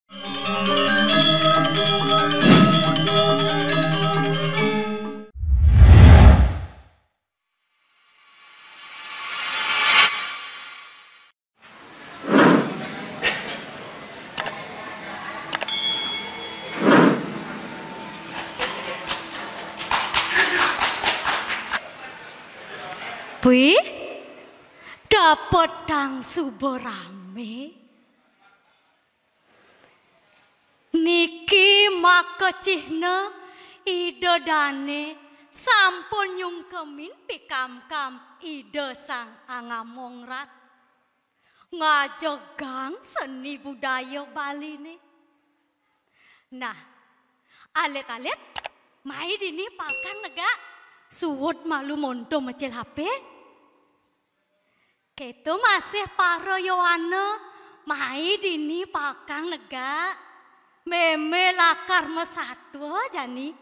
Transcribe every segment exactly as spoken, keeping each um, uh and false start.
Wih, dapetang suba rame. Niki makecihna Ida Dane sampun nyungkemin pikamkam Ida Sang Angamongrat ngajegang seni budaya Baline. Nah, alit-alit, mai dini pakan negak, suud malu monto mecil H P. Keto masih para yowana, mai dini pakan negak, meme lakar masatua jani.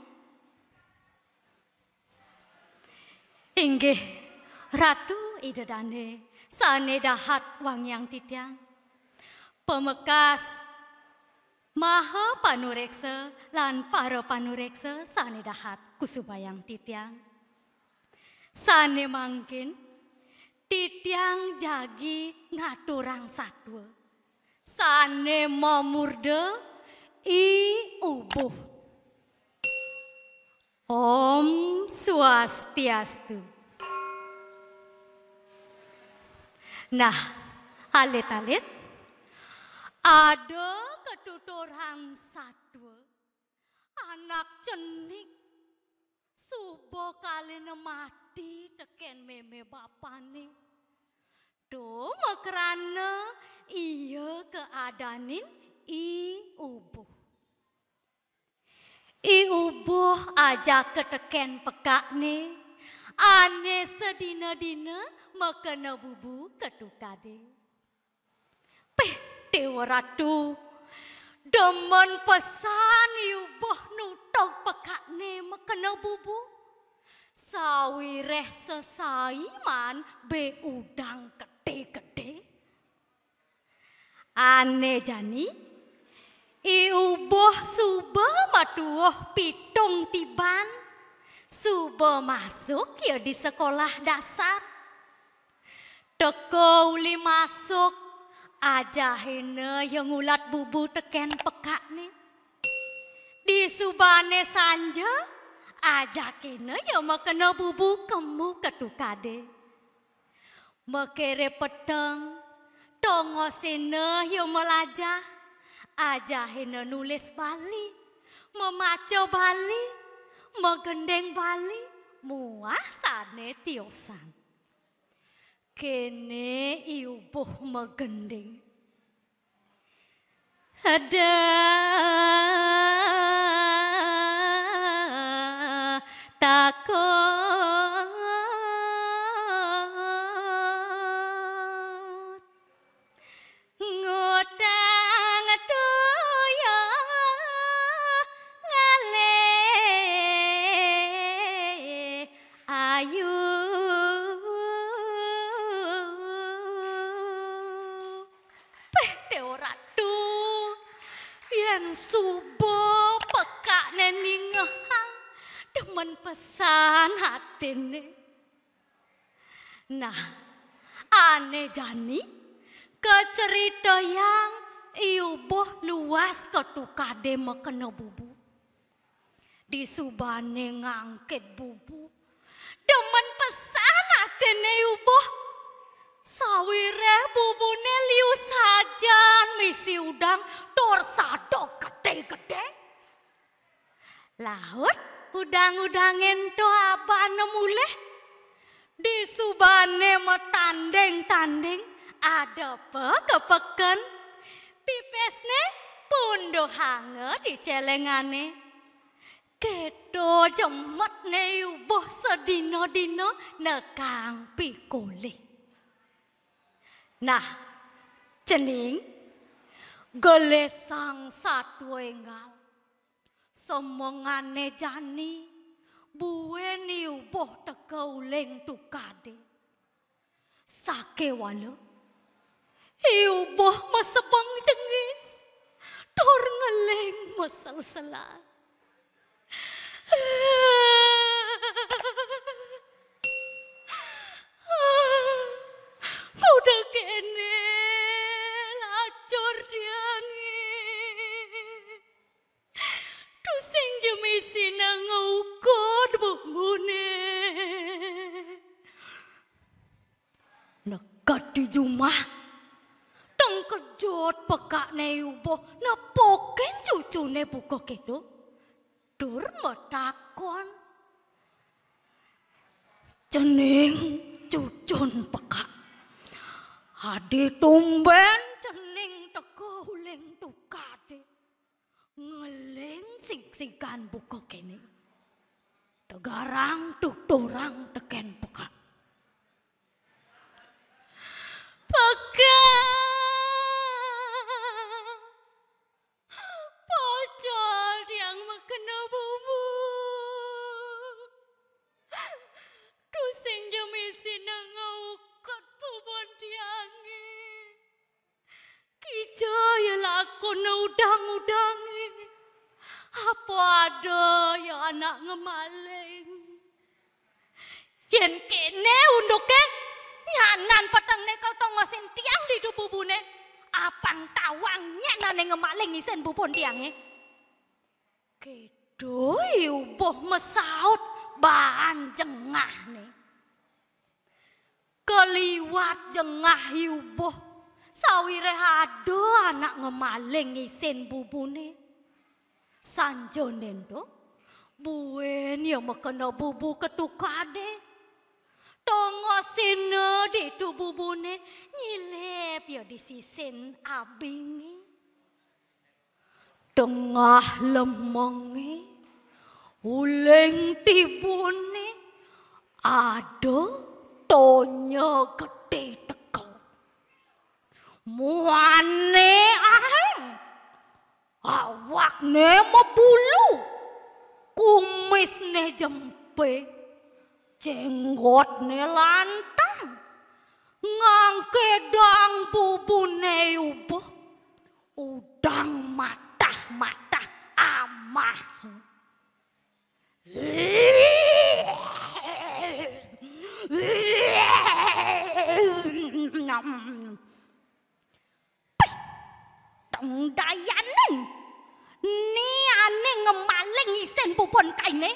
Inggih, Ratu Ida Dane, sane dahat wangiang titiang. Pamekas maha panureksa lan para panureksa sane dahat kusubayang titiang. Sane mangkin titiang jagi ngaturang satua sane mamurda I Ubuh. Om Swastiastu. Nah, alit-alit, ada katuturan satua, anak cenik, suba kalina mati teken meme bapane. Duh, makrana ia kaadanin I Ubuh. I Ubuh ajaka teken pekakne, ane sadina-dina makena bubu ka tukade. Peh, Dewa Ratu, demen pesan I Ubuh nutug pekakne makena bubu. Sawireh sesai maan be udang gede-gede. Ane jani, I Ubuh suba matuuh pitung tiban, suba masuk ia di sekolah dasar. Teka uli masuk, ajahina ia ngulat bubu teken pekakne. Disubane sanja, ajakina ia makena bubu kemu ka tukade. Makere peteng, tongosina ia malajah, ajahina nulis Bali, mamaca Bali, magending Bali, muah sane tiosan. Kene I Ubuh magending. Ada takut. Ngutang tuyah ngalih ayu. Peh, Dewa Ratu, yen suba pekakne ningehang, demen pesan atine. Nah, ane jani kaceritayang I Ubuh luas ka tukade makena bubu. Disubane ngangkit bubu, demen pesan atine I Ubuh. Sawireh bubune liu sajan misi udang tur sada gede-gede. Laut udang-udange ento abana mulih. Disubane matanding-tanding, adepa ka peken. Pipisne punduhanga di celengane. Keto jemetne I Ubuh sadina-dina nekang pikolih. Nah, cening, gelisang satua enggal. Semengane jani, buin I Ubuh teka uling tukade. Sakewala, I Ubuh masebeng jengis, tur sel-selan. Udah kene lacur tiange. Tusing jemisi nang ngukut bumbune. Neked di jumah. Tengkejut pekakne Ubuh nepukin cucune buka keto. Tur matakon. Cening cucun pekak. Adi tumben cening teka uling tukade. Ngeling sigsigan buka kene. Tegarang tuturang teken pekak. Pekak. Pocol tiang makena bubu. Tusing jemisi nang ngukut bubun tiange. Kija ya lakune udang-udange. Apa ada ya anak ngemaling? Yen kene unduke, nyanan peteng nekel tongosin tiang ditu bubune. Apang tawang nyenane ngemaling isin bubun tiange. Kedo I Ubuh masaut baan jengahne. Keliwat jengah I Ubuh, sawireh ada anak ngemaling isin bubune. Sanjane ento, buin ya makena bubu ketukade. Tongosina ditu bubune, nyilep ya di sisin abinge. Tengah lemenge, uling tibune, ada tonya gede teka. Muane aheng, awakne mabulu, kumisne jempe, jenggotne lantang, ngangkedang bubune I Ubuh, udang matah-matah amah. Pih, tong dayanen. Ni ane ngemaling isin bubun kaine.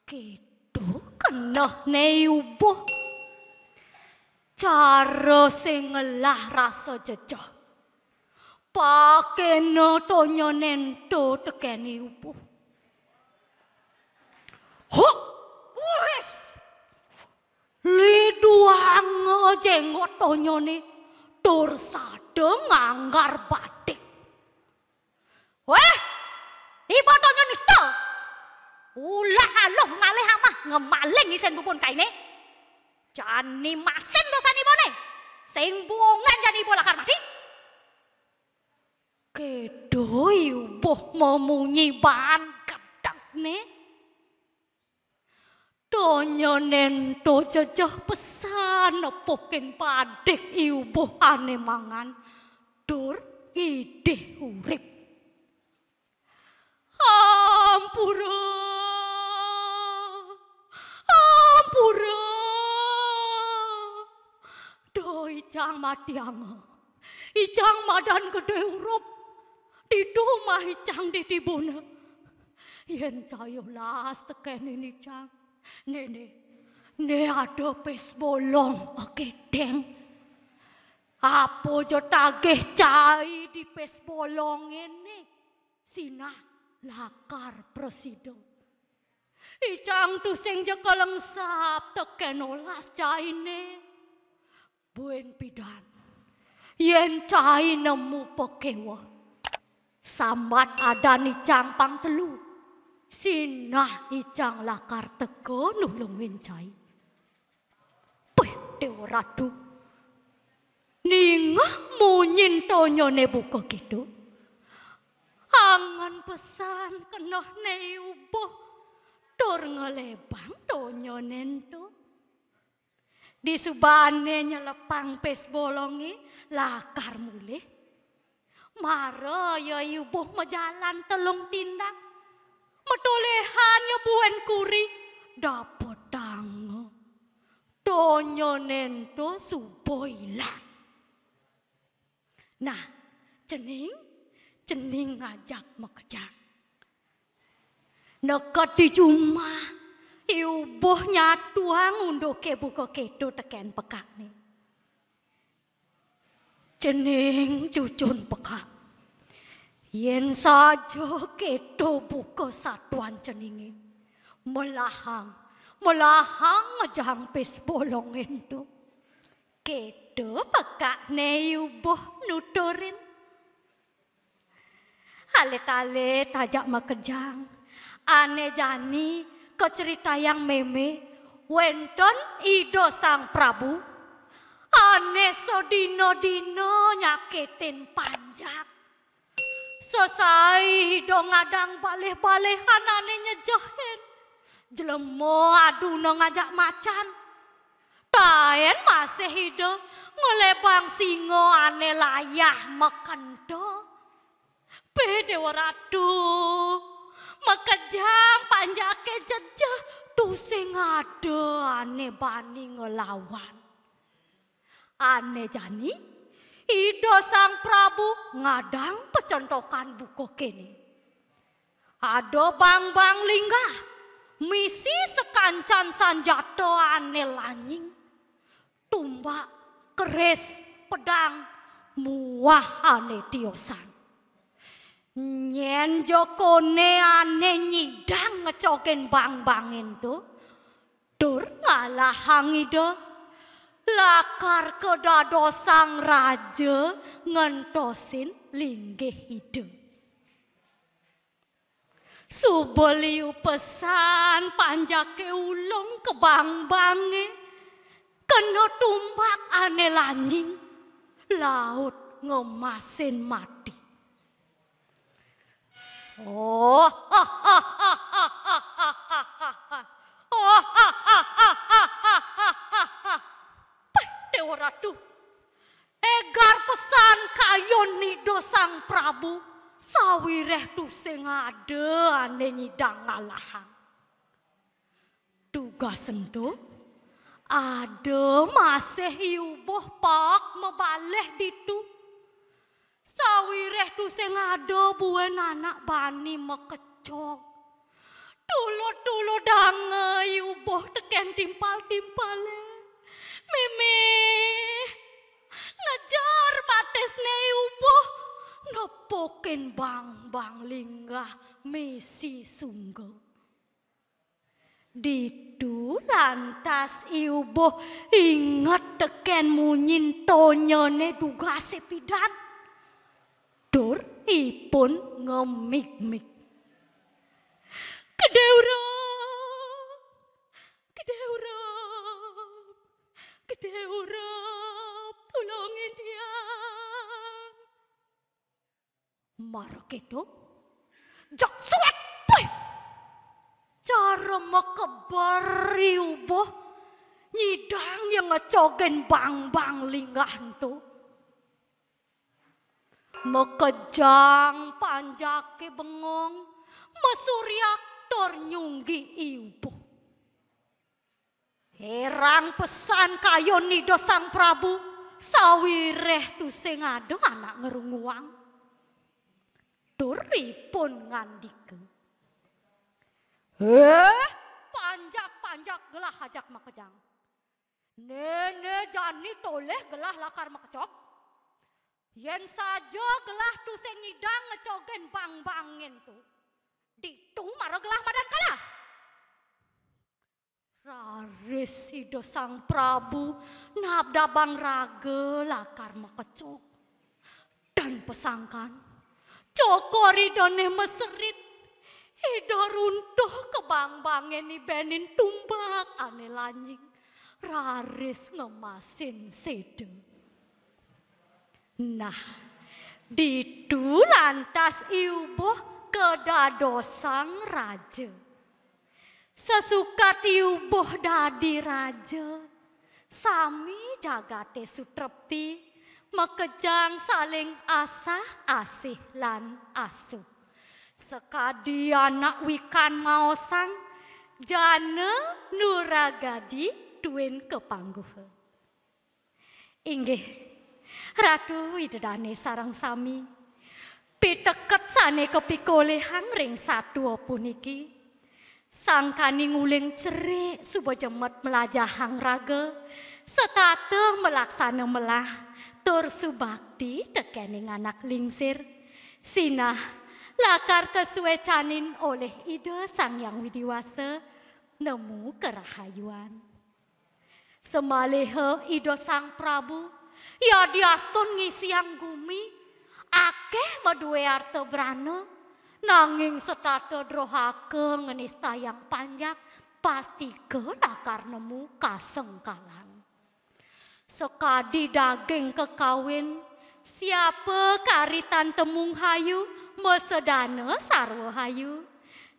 Kedo kenehne I Ubuh. Cara sing ngelah rasa jejeh. Pakena tonyane ento teken I Ubuh. Huk! Wis! Liduanga jenggot tonyane tur sada nganggar badik. Weh, iba tonya nista. Ulah aluh ngalih amah ngemaling isin bubun kaine. Jani masin dosan ibane. Sing buungan jani iba lakar mati. Kedo I Ubuh mamunyi baan gedekne. Tonyane ento jejeh pesan nepukin padik I Ubuh ane mangan tur ngidih urip. Ampura, ampura. Duh, icang matianga. Icang madan gede urup. Ditu mah icang ditibuna. Yen cai olas tekenin icang. Ne, ne, ne ada pis bolong akedeng. Apa ja tagih cai di pis bolong ngene? Sinah lakar prasida. Icang tusing ja kalengsap teken olas caine. Buin pidan. Yen cai nemu pakeweh. Sambat adan icang pang telu. Sinah icang lakar teka nulungin cai. Puh, Dewa Ratu. Ningeh munyin tonyane buka keto. Angan pesan kenehne I Ubuh tur ngelebang tonyane ento. Disubane nyelepang pis bolonge lakar mulih. Mara ya I Ubuh majalan telung tindak. Matoléhan ya buen kuri, dapetanga donyané ento suba ilang. Nah, cening, cening ajak makejang. Neked di jumah, I Ubuh nyatuang unduké buka kéto tekén pekakné. Cening cucun pekak. Yén saja kéto buka satuan ceningé, melahang, melahang ngejang pis bolongé ento. Kéto pekakné I Ubuh nuturin. Alit-alit ajak makejang. Ané jani kacritayang mémé wénten Ida Sang Prabu ané sadina-dina nyakitin panjak. Sasaé Ida ngadang balih-balihan ané nyejehin. Jelema aduna ngajak macan. Taén masih Ida ngelébang singa ané layah makenta. Péh Déwa Ratu, makejang panjaké jejeh, tusing ada ané bani nglawan. Ané jani, Ida Sang Prabu ngadang pacentokan buka kéné. Ada bangbang linggah, misi sakancan sanjata ané lanying, tumbak, keris, pedang, muah ané tiosan. Nyén ja koné ané nyidang ngecogin bangbangé ento, tur ngalahang Ida, lakar kadadosang raja ngentosin linggih Ida. Suba liu pesan panjaké ulung ka bangbangé, kena tumbak ané lanying, laut ngemasin mati. Oh, Péh Déwa Ratu, égar pesan kayun Ida Sang Prabu, sawiréh tusing ada ané nyidang ngalahang. Dugas ento, ada masih I Ubuh paek mabalih ditu. Sawiréh tusing ada buen anak bani makecog. Tulud-tuludanga I Ubuh tekén timpal-timpalé. Mémé, ngejar batisné I Ubuh, nepukin bangbang linggah misi sungga. Ditu lantas I Ubuh inget tekén munyin tonyané dugasé pidan. Tur ipun ngemigmig. Gedé Urep, Gedé Urep, Gedé Urep, tulungin tiang. Mara kéto, jeg suet, puih! Cara makeber I Ubuh, nyidang ya ngecogin bangbang linggah ento. Makejang panjaké bengong, masuryak tur nyunggi I Ubuh. Hérang pesan kayun Ida Sang Prabu, sawiréh tusing ada anak ngrunguang. Tur ipun ngandika, "Héh, panjak-panjak gelah ajak makejang. Néné jani tolih gelah lakar makecog. Yén saja gelah tusing nyidang ngecogin bangbangé ento, ditu mara gelah madan kalah." Raris Ida Sang Prabu nabdabang raga lakar makecog. Tan pasangkan, cokor Idané maserit, Ida runtuh ka bangbangé nibénin tumbak ané lanying, raris ngemasin séda. Nah, ditu lantas I Ubuh kadadosang raja. Sasukat I Ubuh dadi raja, sami jagaté sutrepti, Makejang saling asah-asih lan asuh. Sakadi anak wikan maosang, jana nuragadi tuin kapangguha. Inggih, Ratu Ida Dane sareng sami, piteket sane kapikolihang ring satua puniki, sangkaning uling cerik suba jemet mlajahang raga, setata malaksana melah, tur subakti tekening anak lingsir. Sinah lakar kasuecanin olih Ida Sang Hyang Widi Wasa, nemu karahayuan. Samaliha Ida Sang Prabu yadiastun ngisiang gumi, akeh madue arta brana, nanging setata drohaka nganistayang panjak, pastika lakar nemu kasengkalan. Sakadi daging kakawin, siapa kari tan temung hayu, masedana sarwa hayu.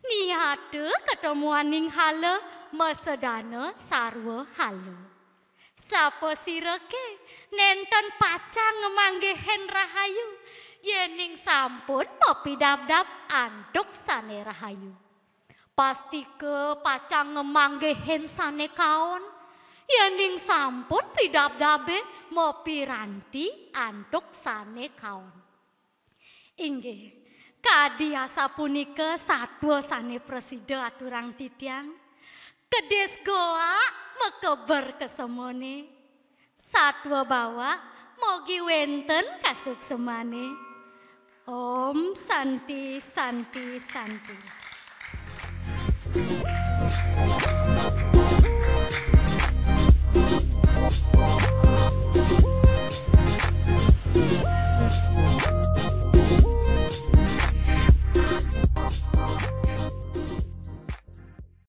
Niata katemuaning hala, masedana sarwa hala. Sapa sira ke nenten pacang ngamanggihin rahayu, yening sampun mapidabdab antuk sane rahayu. Pastika pacang ngamanggihin sane kaon, yening sampun pidabdabe mapiranti antuk sane kaon. Inggih, kadi asapunika satua sane prasida aturang titiang. Kedis goak makeber ka semone. Satua bawak mogi wenten kasuksemane. Om Santi, Santi, Santi.